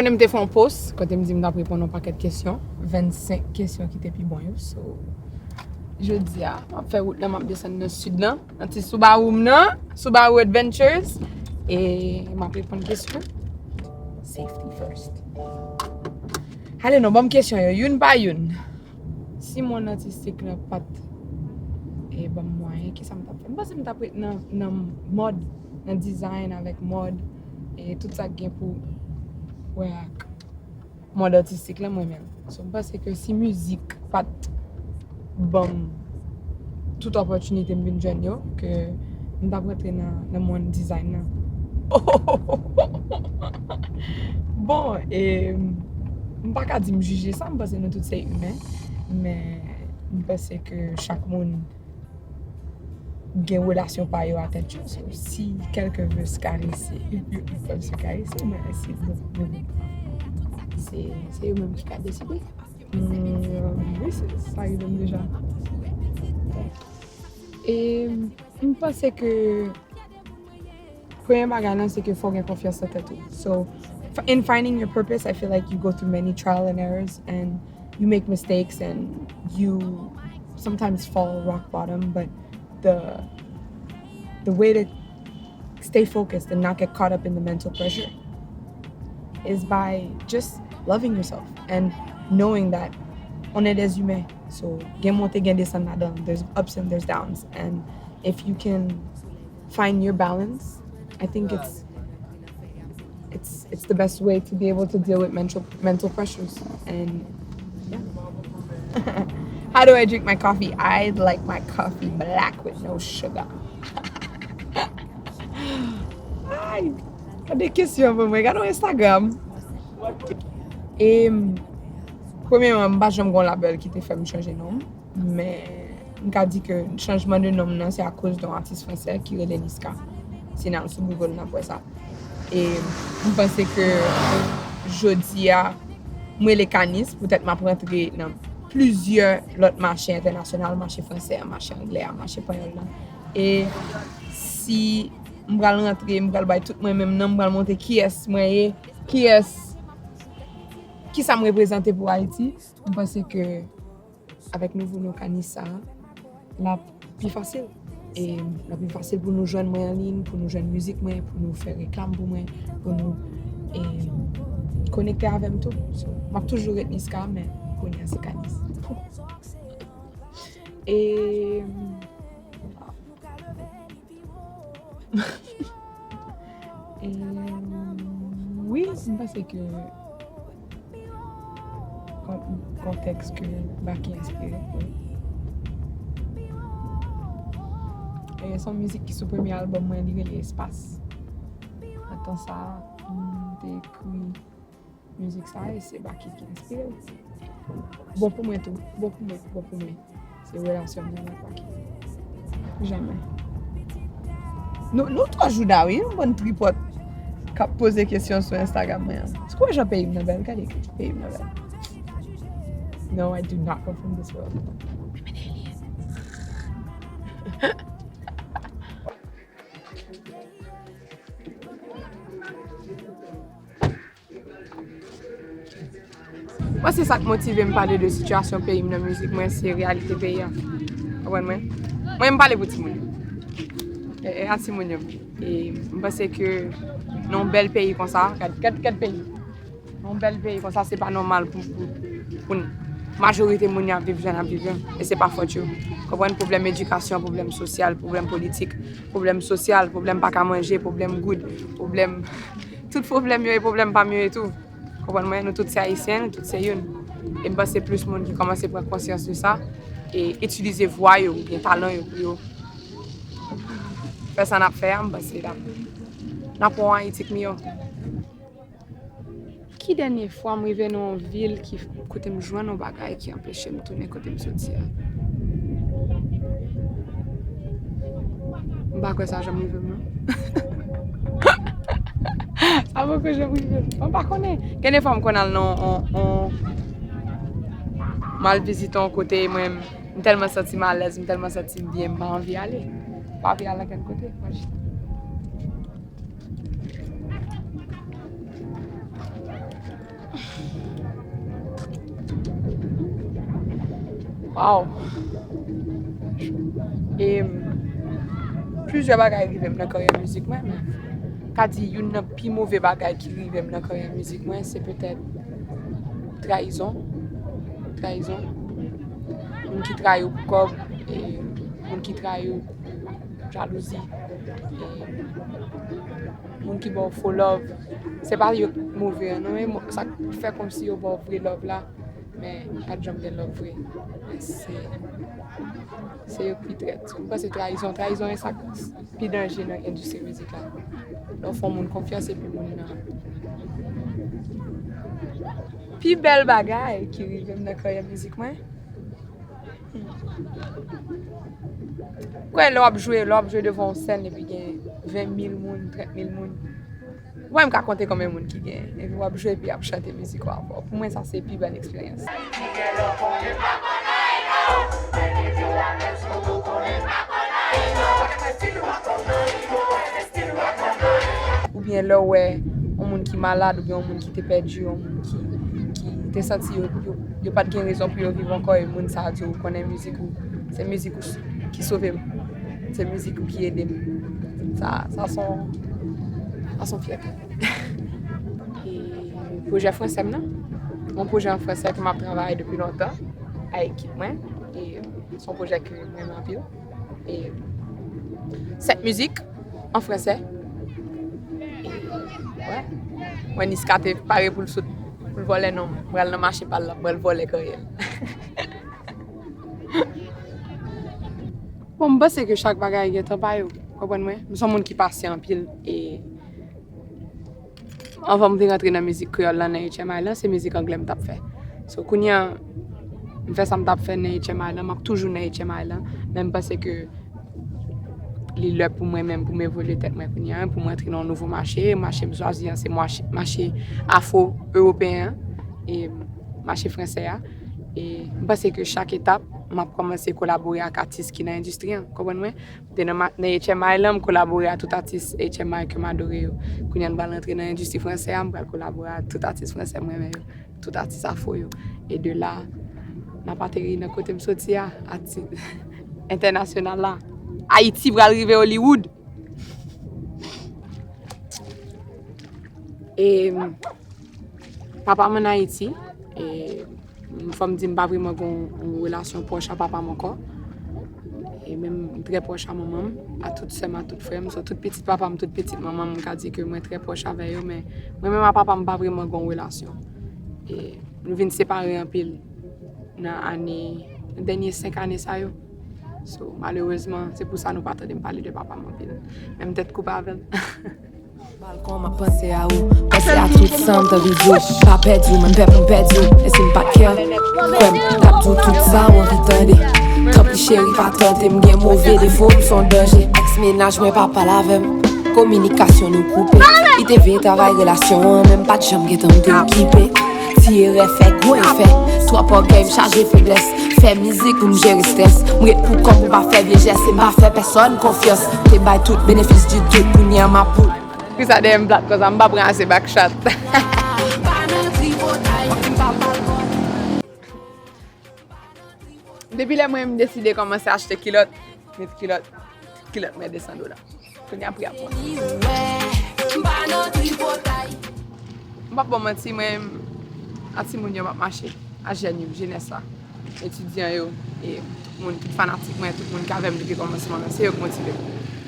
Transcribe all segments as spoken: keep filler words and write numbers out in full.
Konnen m te fè yon post kote m di m t ap reponn yon pakèt kesyon, vennsenk kesyon ki te pi bon yo. So, jodi a, m ap fè wout lan, m ap desann nan sid lan, nan ti Subaru m nan, Subaru Adventures, e m ap reponn kesyon. Safety first. Ale non, ban m kesyon yo, youn pa youn. Si monn atistik lan pa t, e, ban m mwayen, kisa m t ap fè? M panse m t ap ret nan, nan mòd, nan design avèk mòd, e tout sa k gen pou wè ak mòd atistik lan mwen menm. So, m panse ke si mizik pa t ban m tout opòtinite m vin jwenn yo, ke m t ap rantre nan, nan mond design nan. Bon, e, m pa ka di m jije sa, m panse nou tout se imen, men m panse ke chak moun gen relasyon pa yo a tèt yo. So, si quelqu'un veut se caresser, ils peuvent se caresser, mais c'est, bon, bon, bon. Se, se yo menm ki ka deside. Mm, wi, se sa rive m deja. E m panse ke premye bagay lan, se ke fò w gen konfyans nan tèt ou. So, f- in finding your purpose, I feel like you go through many trial and errors and you make mistakes and you sometimes fall rock bottom, but the the way to stay focused and not get caught up in the mental pressure is by just loving yourself and knowing that on est des humains. So, gen monte, gen desann ladan. There's ups and there's downs. And if you can find your balance, I think it's it's it's the best way to be able to deal with mental mental pressures. And yeah. How do I drink my coffee? I like my coffee black with no sugar. Ay, gade kesyon pou mwen. Gade yon Instagram. E, premyèman, m pa janm gon labèl ki te fè m chanje non m. Men, m ka di ke chanjman de non m nan, se akoz de yon atis fransè ki rele Niska. Si n al sou Google, n ap wè sa. E m panse ke jodi a, m rele Kanis, poutèt m ap rantre nan plizyè lòt mache entènasyonal, mache fransè a, mache anglè a, mache panyòl la. E si m pral rantre, m pral bay tout mwen menm nan, m pral montre kiyès mwen ye, kiyès, kisa m reprezante pou Ayiti. M panse ke avèk nouvo non Kanis sa a, l ap pi fasil. E l ap pi fasil pou nou jwenn mwen an liy, pou nou jwenn mizik mwen, pou nou fè reklam pou mwen, pou nou, e, konekte avè m tou. So, m ap toujou ret Niska, men kounye a se Kanis. E, e, wi, m panse ke kon- kontèks ke Baky enspire m, wi. E se yon mizik ki sou premye albòm mwen, li rele Espas. Nan tan sa a, m te ekri mizik sa a, e se Baky ki enspire m. Bon pou mwen tou, bon pou mwen, bon pou mwen. Se relasyon m nan avèk Baky. Janmè. Nou, nou twò jouda, wi, yon bann tripòt k ap poze kesyon sou Instagram mwen an. Èske w wè jan peyi m nan bèl? Gade, gade peyi m nan bèl. No, I do not come from this world. Mwen, se sa k motive m pale de sitiyasyon peyi m nan mizik mwen, se reyalite peyi a. Konprann mwen? Mwen, m pale pou timoun yo. E, e a timoun yo. E m panse ke nan yon bèl peyi konsa, gad, gad, gad peyi. Nan yon bèl peyi konsa, se pa nòmal pou, pou, pou n- majorite moun y ap viv jan n ap viv yo. E se pa fòt yo. Konprann? Pwoblèm edikasyon, pwoblèm sosyal, pwoblèm politik, pwoblèm sosyal, pwoblèm pa ka manje, pwoblèm goud, pwoblèm tout pwoblèm yo e pwoblèm pa m yo e tou. Konprann mwen, nou tout se Ayisyen, nou tout se youn. E m panse plis moun ki kòmanse pran konsyans de sa e itilize vwa yo oubyen talan yo pou yo fè sa n ap fè a, m panse n ap, n ap wè yon Ayiti k miyò. Ki dènye fwa m rive nan yon vil ki, kote m jwenn yon bagay ki anpeche m tounen kote m soti a? M pa kwè sa janm rive m, non. Sa poko janm rive m. Mwen pa konnen. Gen de fwa m konn al nan yon, yon, m al vizite yon kote, mwen, m tèlman santi m alèz, m tèlman santi m byen, m pa anvi ale. M pa anvi al ankenn kote. Mwen jis- Mwen Waw! E plizyè bagay rive m nan karyè mizik mwen, men ka di youn nan pi move bagay ki rive m nan karyè mizik mwen, se petèt trayizon. Trayizon. Moun ki trayi w pou kòb, e moun ki trayi w pou jalouzi, e moun ki ba w fo love. Se pa yo k move an non, men sa k fè kòmsi yo ba w vre love la, men pa t janm gen love vre. Men se, se yo k pi trèt. M panse trayizon, trayizon e sa k pi danje nan endistri mizik la. Lè w fè yon moun konfyans epi moun nan. Pi bèl bagay ki rive m nan karyè mizik mwen. Kwè lè w ap jwe, lè w ap jwe devan yon sèn epi gen ven mil moun, trant mil moun. Ou pa menm ka konte konbyen moun ki genyen. Epi w ap jwe epi y ap chante mizik ou avè w. Pou mwen, sa se pi bèl eksperyans. Oubyen lè w wè yon moun ki malad, oubyen yon moun ki te pèdi, yon moun ki, ki te santi yo, yo, yo pa t gen rezon pou yo viv ankò, e moun sa a di w, ou konnen mizik ou, se mizik ou s- ki sove m. Se mizik ou ki ede m. Sa, sa se yon, sa se yon fyète. E pwojè fransè m nan? Yon pwojè an fransè ke m ap travay depi lontan ak ekip mwen. E se yon pwojè ke m renmen anpil. E sèt mizik an fransè. E, wè. Mwen, Niska te pare pou l sot, pou l vòlè non m. M pral nan mache pa l la, m pral vòlè kòrye l. Bon, m panse ke chak bagay gen tan pa yo, konprann mwen? M se yon moun ki pasyan anpil, e anvan m te rantre nan mizik kreyòl lan nan H M I lan, se mizik anglè m t ap fè. So, kounye a, m fè sa m t ap fè nan H M I lan, m ap toujou nan H M I lan, men m panse ke li lè pou mwen menm, pou m evolye tèt mwen kounye a, pou m rantre nan yon nouvo mache. Mache m chwazi an, se mache, mache afwo-ewopeyen an, e mache fransè a. E m panse ke chak etap, m ap kòmanse kolabore ak atis ki nan endistri an, konprann mwen? M te nan, ma- nan H M I lan, m kolabore ak tout atis H M I ke m adore yo. Kounye a, m pral rantre nan endistri fransè a, m pral kolabore ak tout atis fransè m renmen yo, tout atis afwo yo. E de la, n ap ateri nan kote m soti a, atis entènasyonal la. Ayiti pral rive Hollywood. E papa m ann Ayiti, e fò m di m pa vrèman gen yon, yon relasyon pwòch a papa m ankò. E menm m trè pwòch a manman m, a tout sè m, a tout frè m. So, tout pitit papa m, tout pitit manman m, m ka di ke mwen trè pwòch avè yo, men mwen menm a papa m pa vrèman gen yon relasyon. E nou vin separe anpil nan ane, nan dènye senk ane sa yo. So, malerezman, se pou sa nou pa tande m pale de papa m anpil. Men m tèt koupe avè l. Balkon, m ap panse a ou, panse a tout sa m t anvi di w. Pa pèdi w, mwen m pè pou m pèdi w. E si m pa t kè, kwè m, t ap di w tout sa w anvi tande. Tanpri cheri, pa tante m, gen move defo, m se yon danje. Èks mennaj mwen pa pale avè m, kominikasyon nou koupe. Li te veye travay relasyon an, men m pa t janm gentan, m te okipe. Ti erè fè gwo efè, twòp ògèy, m chaje feblès. Fè mizik pou m jere strès. M ret pou kò m pou m pa fè vye jès, e m pa fè pèsòn konfyans. Te bay tout benefis di dout, kounye a m ap bout. Kisa dèyè m plat konsa, m pa pran ase back shot. Depi lè mwen m deside kòmanse achte kilòt, met kilòt, kilòt mwen de san dola. Kounye a pri ap monte. M p ap ba w manti, mwen, a timoun yo m ap mache, a jèn yo, jenès la, etidyan yo, e tout moun, tout fanatik mwen, tout moun ki avè m depi kòmansman an, se yo k motive m.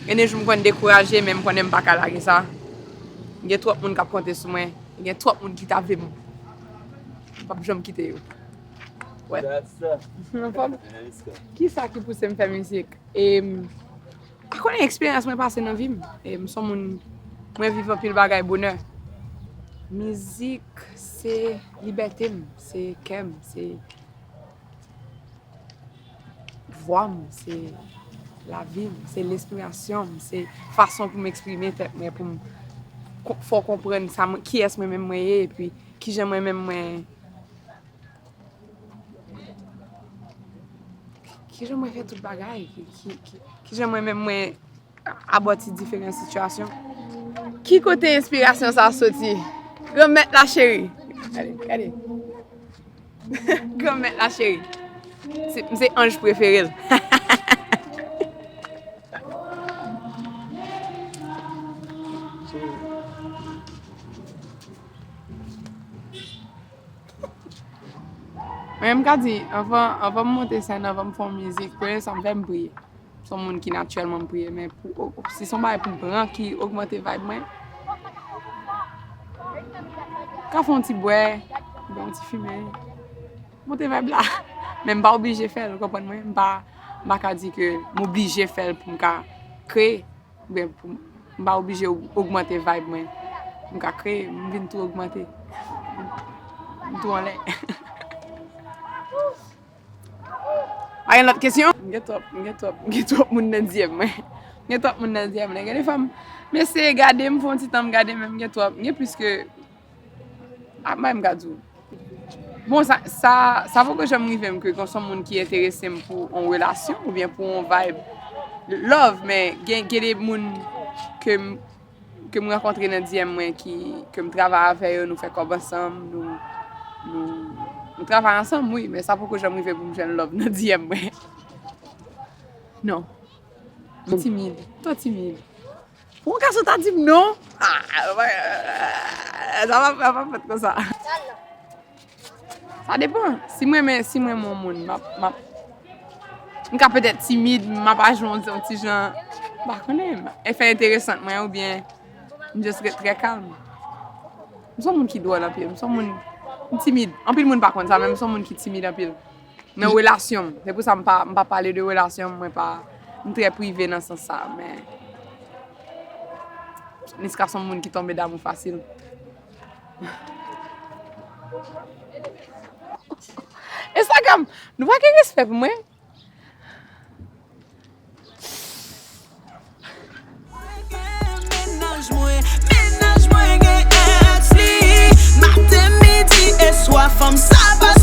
Gen de jou m konn dekouraje, men m konnen m pa ka lage sa. Gen twòp moun k ap konte sou mwen, gen twòp moun ki ta vle m. M p ap janm kite yo. Wè. Anfòm? Kisa ki pouse m fè mizik? E, m pa konnen eksperyans mwen pase nan vi m. E, m se yon moun, mwen viv anpil bagay bonè. Mizik, se libète m, se kè m, se vwa m, se lavi m, se lespirasyon m, se fason pou m eksprime tèt mwen, pou m ko- fè w konprann sa mwen, kiyès mwen menm mwen ye, epi kijan mwen menm mwen, kijan mwen fè tout bagay, ki, ki, ki, kijan mwen menm mwen abòti diferan sitiyasyon. Ki kote enspirasyon sa soti? Granmèt la cheri. Gade, gade. Granmèt la cheri. Se, se anj prefere l. Mwen, m ka di, anvan, anvan m monte sèn, anvan m fè yon mizik, premye sa m fè, m priye. M se yon moun ki natirèlman m priye, men pou, si se yon bagay pou m pran ki ogmante vibe mwen, m ka fè yon ti bwè, oubyen yon ti fimen, monte vibe la. Men m pa oblije fè l, ou konprann mwen? M pa, m pa ka di ke m oblije fè l pou m ka kreye. Oubyen pou m pa oblije ogmante vibe mwen. M ka kreye, m vin tou ogmante. M tou anlè. Pa gen lòt kesyon? M gen twòp, m gen twòp, m gen twòp moun nan D M mwen. M gen twòp moun nan D M mwen. Gen de fwa m eseye gade, m fè yon ti tan m gade, men m gen twòp. M gen plis ke, ah, men m ka di w. Bon, sa, sa, sa poko janm rive m ke gon se yon moun ki enterese m pou yon relasyon oubyen pou yon vibe love, men gen, gen de moun ke m, ke m rankontre nan D M mwen ki, ke m travay avè yo, nou fè kòb ansanm, nou, nou, nou travay ansanm, wi, men sa poko janm rive pou m jwenn love nan D M mwen. Non. M timid, twò timid. Pou yon gason ta di m non, ah, sa pa, sa pa fèt konsa. Sa depann. Si m renmen, si m renmen yon moun, m ap, m ap, m ka petèt timid, m ap aji yon, yon ti jan, m pa konnen, e fè enteresan mwen, oubyen m just ret trè kalm. M se yon moun ki dwòl anpil, m se yon moun, m timid. Anpil moun pa konn sa, men m se yon moun ki timid anpil. Nan relasyon m. Se pou sa m pa, m pa pale de relasyon m, mwen pa, m trè prive nan sans sa, men Niska se yon moun ki tonbe damou fasil. Instagram, nou pa gen respè pou mwen. Mennaj mwen, mennaj mwen gen ex li. Maten, midi e swa, fanm